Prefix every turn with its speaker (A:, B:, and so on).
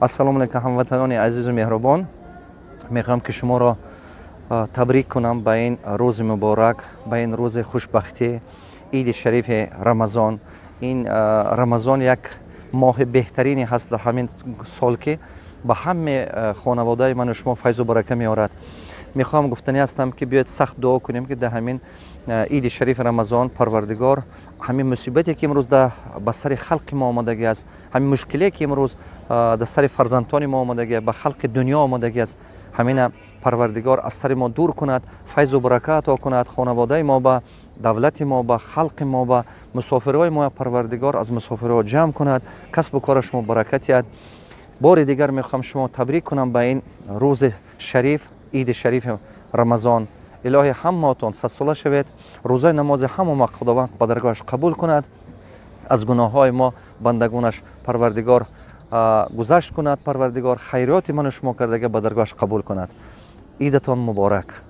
A: Ассалому алайкум, ҳамватанони азизу меҳрубон. Мехоҳам, ки шуморо табрик кунам ба ин рӯзи муборак, ба ин рӯзи хушбахтӣ, иди шарифи Рамазон. Ин Рамазон як моҳи беҳтарине ҳаст дар ҳамин сол, ки ба ҳаме хонаводаи ману шумо файзу барака меорад. Мехоҳам гуфтанӣ ҳастам, ки биёед, сахт дуо кунем, ки дар ҳамин иди шарифи Рамазон Парвардигор ҳамин мусибате, ки имрӯз ба сари халқи мо омадагӣ аст, ҳамин мушкиле, ки имрӯз дар сари фарзандони мо омадагӣ, ба халқи дунё омадагӣ аст, ҳамина Парвардигор аз сари мо дур кунад, файзу барака ато кунад хонаводаи мо ба, давлати мо ба, халқи мо ба, мусофирҳои мо Парвардигор аз мусофирҳо ҷамъ кунад, касбу кори шумо баракат диҳад. Бори дигар мехоҳам шумо табрик кунам ба ин рӯзи шариф, иди шарифи Рамазон. Илоҳи, ҳамаотон садсола шавед, рӯзаи намози ҳама ма Худованд ба даргоҳаш қабул кунад, аз гуноҳҳои мо бандагонаш Парвардигор гузашт кунад, Парвардигор хайриёти ману шумо кардага ба даргоҳаш қабул кунад. Идатон муборак!